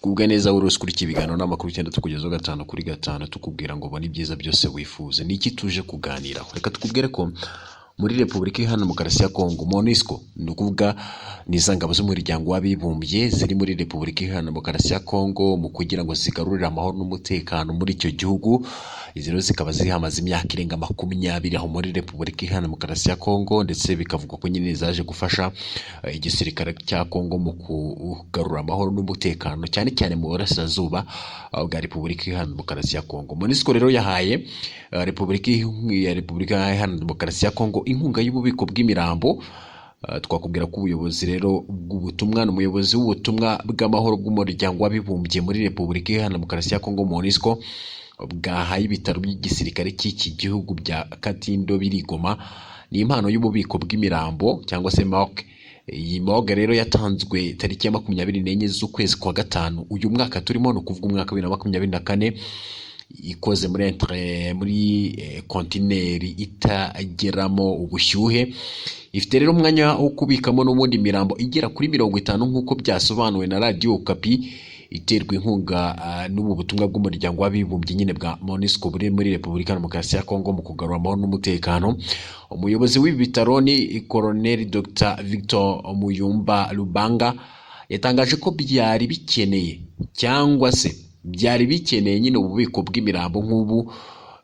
Kubwa neza wari ukurikiye ibiganiro n'amakuru icyenda tukugezaho gatanu kuri gatanu, tukubwira ngo ubone ibyiza byose wifuza. Ni iki tuje kuganiraho? Reka tukubwire ko muri Repubulika Iharanira Demokarasi ya Kongo, MONUSCO, ni ukuvuga ni za ngabo z'umuryango w'abibumbye ziri muri Repubulika Iharanira Demokarasi ya Kongo mu kugira ngo zigarurire amahoro n'umutekano muri icyo gihugu. Izi rero zikaba zihamaze imyaka irenga 20 aho muri Repubulika Iharanira Demokarasi ya Kongo, ndetse bikavugwa ko nyine zaje gufasha igisirikare cya Kongo mu kugarura amahoro n'umutekano, cyane cyane mu burasirazuba bwa Repubulika Iharanira Demokarasi ya Kongo. MONUSCO rero yahaye Repubulika Iharanira Demokarasi ya Kongo inkunga y'ububiko bw'imirambo. Twakubwira ko ubuyobozi rero bw'ubutumwa, ni umuyobozi w'ubutumwa bw'amahoro bw'umuryango w'abibumbye muri Repubulika Iharanira Demokarasi ya Kongo, MONUSCO, bwahaye ibitaro by'igisirikare cy'iki gihugu bya Katindo biri i Goma ni impano y'ububiko bw'imirambo cyangwa se morgue. Iyi morgue rero yatanzwe tariki ya 24 z'ukwezi kwa gatanu uyu mwaka turimo, ni ukuvuga umwaka wa 2024, ikoze muri entre muri kontineri itageramo ubushyuhe. Ifite rero umwanya wo kubikamo n'ubundi mirambo igera kuri 50, nk'uko byasobanuwe na Radiyo Okapi iterwa inkunga n'ubu butumwa bw'umuryango w'abibumbye nyine bwa MONUSCO buri muri Repubulika ya Demokarasi ya Kongo mu kugarura amahoro n'umutekano. Umuyobozi w'ibi bitaro ni Colonel Dr Victor Muyumba Lubanga, yatangaje ko byari bikeneye cyangwa se byari bikeneye nyine ububiko bw'imirambo nk'ubu,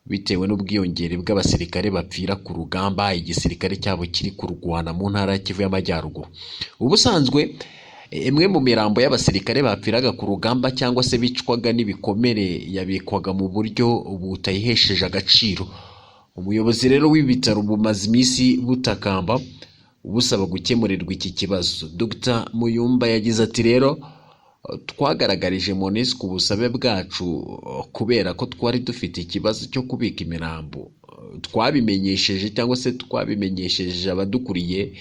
bitewe n'ubwiyongere bw'abasirikare bapfira ku rugamba igisirikare cyabo kiri kurwana mu ntara ya Kivu y'Amajyaruguru. Ubusanzwe imwe mu mirambo y'abasirikare bapfiraga ku rugamba cyangwa se bicwaga n'ibikomere yabikwaga mu buryo butayihesheje agaciro. Umuyobozi rero w'ibitaro bumaze iminsi butakamba busaba gukemurirwa iki kibazo. Dr Muyumba yagize ati: "Rero twagaragarije MONUSCO ubusabe bwacu kubera ko twari dufite ikibazo cyo kubika imirambo. Twabimenyesheje cyangwa se twabimenyesheje abadukuriye,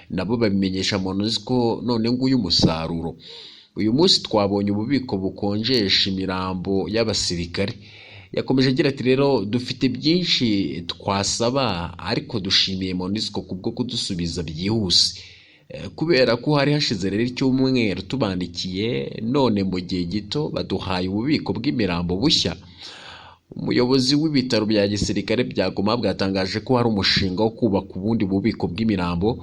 nabo babimenyesha MONUSCO, none nguyu umusaruro. Uyu munsi twabonye ububiko bukonjesha imirambo y'abasirikare." Yakomeje agira ati: "Rero dufite byinshi twasaba, ariko dushimiye MONUSCO kubwo kudusubiza byihuse, kubera ko hari hashize rero icyumweru tubandikiye, none mu gihe gito baduhaye ububiko bw'imirambo bushya." Umuyobozi w'ibitaro bya gisirikare bya Goma bwatangaje ko hari umushinga wo kubaka ubundi bubiko bw'imirambo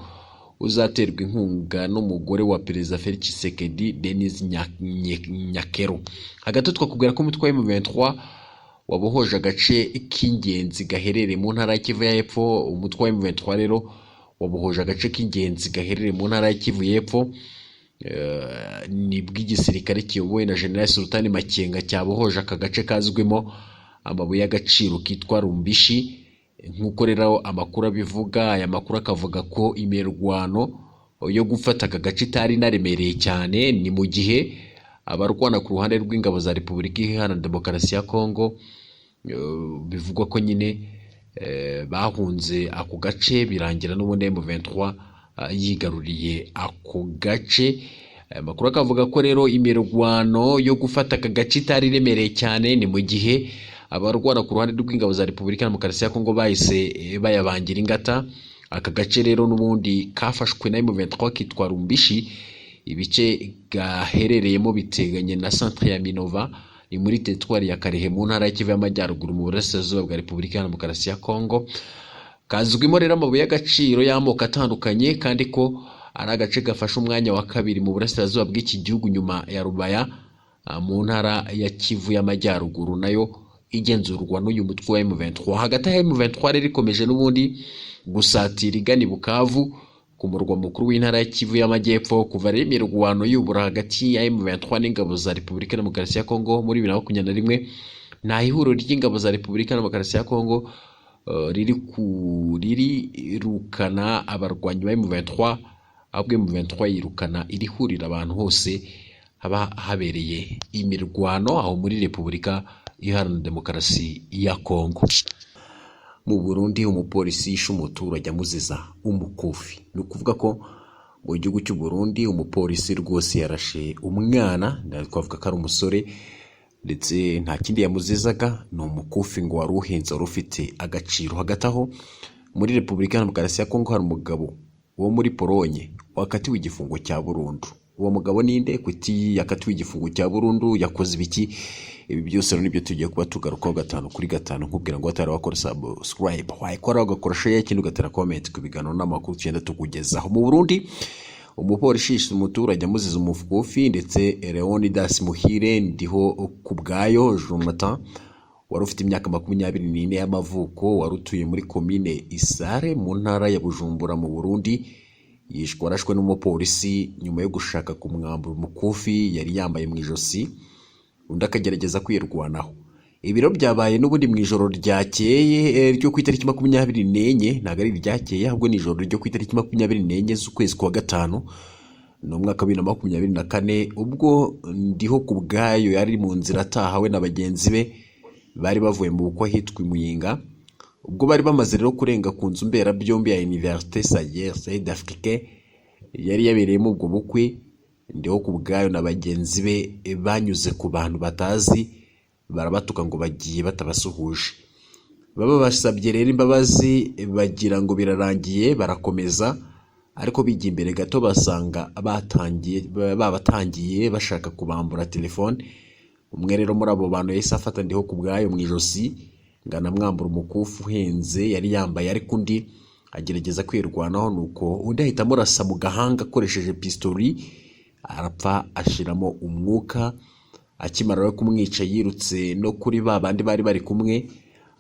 uzaterwa inkunga n'umugore wa Perezida Felix Tshisekedi, Denise Nyakeru. Hagati twakubwira ko umutwe wa M23 wabohoje agace k'ingenzi gaherereye mu ntara ya Kivu y'Epfo. Umutwe wa M23 rero wabohoje agace k'ingenzi gaherereye mu ntara ya Kivu y'Epfo. Ni bw'igisirikare kiyobowe na General Sultani Makenga cyabohoje aka gace kazwimo amabuye y'agaciro kitwa Rumbishi, nk'uko rero amakuru abivuga. Aya makuru akavuga ko imirwano yo gufata aka gace itari inaremereye cyane, ni mu gihe abarwana ku ruhande rw'ingabo za Repubulika Iharanira Demokarasi ya Kongo bivugwa ko nyine bahunze ako gace, birangira n'ubundi M23 yigaruriye ako gace. Aya makuru akavuga ko rero imirwano yo gufata aka gace itari iremereye cyane, ni mu gihe abarwana ku ruhande rw'ingabo za Repubulika ya Demokarasi ya Kongo bahise bayabangira ingata. Aka gace rero n'ubundi kafashwe na M23 kitwa Rumbishi. Ibice gaherereyemo biteganye na centre ya Minova, ni muri teritwari ya Kalehe mu ntara ya Kivu y'Amajyaruguru mu burasirazuba bwa Repubulika ya Demokarasi ya Kongo. Kazwimo rero amabuye y'agaciro y'amoko atandukanye, kandi ko ari agace gafashe umwanya wa kabiri mu burasirazuba bw'iki gihugu nyuma ya Rubaya, mu ntara ya Kivu y'Amajyaruguru nayo igenzurwa n'uyu mutwe wa M23. Hagati aho M23 rero ikomeje n'ubundi gusatira igana i Bukavu, ku murwa mukuru w'intara ya Kivu y'Amajyepfo. Kuva rero imirwano yubura hagati ya M23 n'ingabo za Repubulika ya Demokarasi ya Kongo muri 2021, nta ihuriro ry'ingabo za Repubulika ya Demokarasi ya Kongo riri ku ririrukana abarwanyi ba M23, ahubwo M23 yirukana iri hurira abantu hose haba habereye imirwano aho muri Repubulika Iharanira Demokarasi ya Kongo. Mu Burundi umupolisi yishe umuturage amuziza umukufi. Ni ukuvuga ko mu gihugu cy'u Burundi umupolisi rwose yarashe umwana, twavuga ko ari umusore, ndetse nta kindi yamuzizaga ni umukufi ngo wari uhenze, wari ufite agaciro. Hagati aho muri Repubulika ya Demokarasi ya Kongo hari umugabo wo muri Polonye wakatiwe igifungo cya burundu. Uwo mugabo ninde? Kuki yakatiwe igifungo cya burundu? Yakoze ibiki? Ibi byose rero nibyo tugiye kuba tugarukaho gatanu kuri gatanu. Nkubwira ngo watari wakora subscribe wayikora, ugakora share, ikindi ugatera comment ku biganiro n'amakuru tugenda tukugezaho. Mu Burundi, umupolisi yishe umuturage amuziza umukufi. Ndetse Leonidas Muhire Ndiho ku bwayo Jonathan, wari ufite imyaka 24 y'amavuko, wari utuye muri komine Isare mu ntara ya Bujumbura mu Burundi, yishwe arashwe n'umupolisi nyuma yo gushaka kumwambura umukufi yari yambaye mu ijosi, undi akagerageza kwirwanaho. Ibiro byabaye n'ubundi mu ijoro ryakeye ryo ku itariki 24, ntabwo ari iryakeye, ahubwo ni ijoro ryo ku itariki 24 z'ukwezi kwa gatanu, ni umwaka wa 2024, ubwo Ndiho ku bwayo yari mu nzira ataha we na bagenzi be bari bavuye mu bukwe ahitwa i Muyinga. Ubwo bari bamaze rero kurenga ku nzu mberabyombi ya Université Sagesse d'Afrique yari yabereyemo ubwo bukwe, Ndiho ku bwayo na bagenzi be banyuze ku bantu batazi, barabatuka ngo bagiye batabasuhuje. Baba basabye rero imbabazi, bagira ngo birarangiye, barakomeza, ariko bijya imbere gato basanga batangiye babatangiye bashaka kubambura telefone. Umwe rero muri abo bantu yahise afata Ndiho ku bwayo mu ijosi ngo anamwambura umukufi uhenze yari yambaye, ariko undi agerageza kwirwanaho, nuko undi ahita amurasa mu gahanga akoresheje pistori, arapfa ashiramo umwuka. Akimara rero kumwica, yirutse no kuri ba bandi bari bari kumwe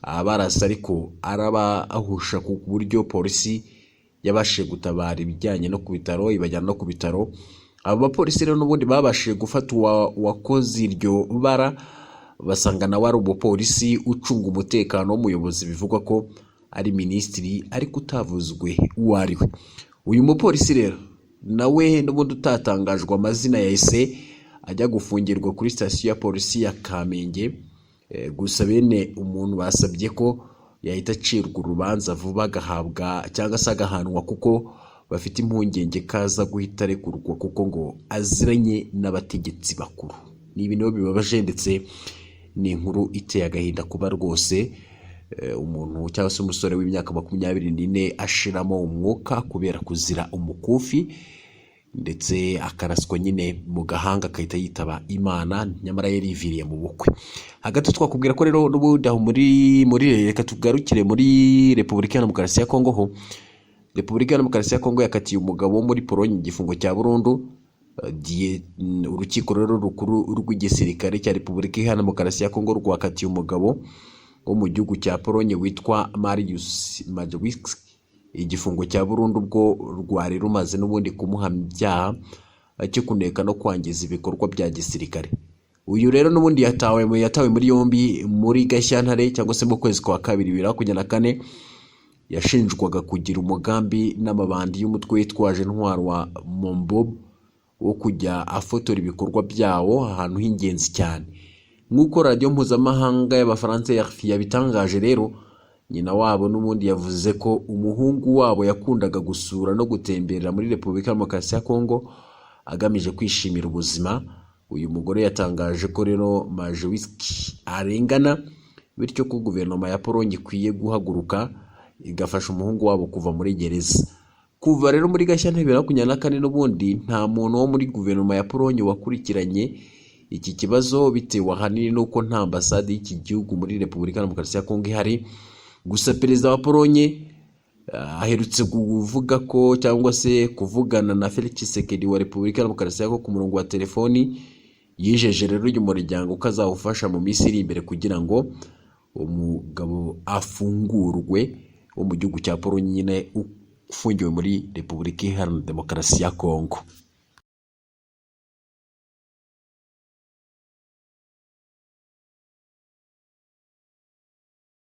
abarasa, ariko arabahusha ku buryo polisi yabashije gutabara ibijyanye no ku bitaro, ibajyana no ku bitaro. Abo bapolisi rero n'ubundi babashije gufata uwakoze iryo bara, basanga nawe ari umupolisi ucunga umutekano w'umuyobozi bivugwa ko ari minisitiri, ariko utavuzwe uwo ari we. Uyu mupolisi rero nawe n'ubundi utatangajwe amazina yahise ajya gufungirwa kuri sitasiyo ya polisi ya Kamenge. Gusa bene umuntu basabye ko yahita acirwa urubanza vuba, agahabwa cyangwa se agahanwa, kuko bafite impungenge ko aza guhita arekurwa, kuko ngo aziranye n'abategetsi bakuru. Ni ibintu bibabaje, ndetse ni inkuru iteye agahinda kuba rwose umuntu cyangwa se umusore w'imyaka 24 ashiramo umwuka kubera kuzira umukufi, ndetse akaraswa nyine mu gahanga agahita yitaba Imana, nyamara yariviriye mu bukwe. Hagati twakubwira ko rero n'ubundi aho muri, reka tugarukire muri Repubulika ya Demokarasi ya Kongo. Ho Repubulika ya Demokarasi ya Kongo yakatiye umugabo wo muri Polonye igifungo cya burundu. Urukiko rero rukuru rw'igisirikare cya Repubulika Iharanira Demokarasi ya Kongo rwakatiye umugabo wo mu gihugu cya Polonye witwa Marius Majewski igifungo cya burundu, ubwo rwari rumaze n'ubundi kumuhamya ibyaha cyo kuneka no kwangiza ibikorwa bya gisirikare. Uyu rero n'ubundi yatawe muri yombi muri Gashyantare cyangwa se mu kwezi kwa kabiri 2024. Yashinjwaga kugira umugambi n'amabandi y'umutwe witwaje intwaro wa Mombob wo kujya afotora ibikorwa byawo ahantu h'ingenzi cyane. Nk'uko radiyo mpuzamahanga y'Abafaransa RFI yabitangaje rero, nyina wabo n'ubundi yavuze ko umuhungu wabo yakundaga gusura no gutemberera muri Repubulika ya Demokarasi ya Kongo agamije kwishimira ubuzima. Uyu mugore yatangaje ko rero Majewski arengana, bityo ko guverinoma ya Polonye ikwiye guhaguruka igafasha umuhungu wabo kuva muri gereza. Kuva rero muri Gashyantare 2024, n'ubundi nta muntu wo muri guverinoma ya Polonye wakurikiranye iki kibazo, bitewe ahanini n'uko nta ambasade y'iki gihugu muri Repubulika ya Demokarasi ya Kongo ihari. Gusa perezida wa Polonye aherutse kuvuga ko cyangwa se kuvugana na Felix Tshisekedi wa Repubulika ya Demokarasi ya Kongo ku murongo wa telefoni. Yijeje rero uyu muryango ko azawufasha mu minsi iri imbere kugira ngo umugabo afungurwe wo mu gihugu cya Polonye nyine ufungiwe muri Repubulika Iharanira Demokarasi ya Kongo.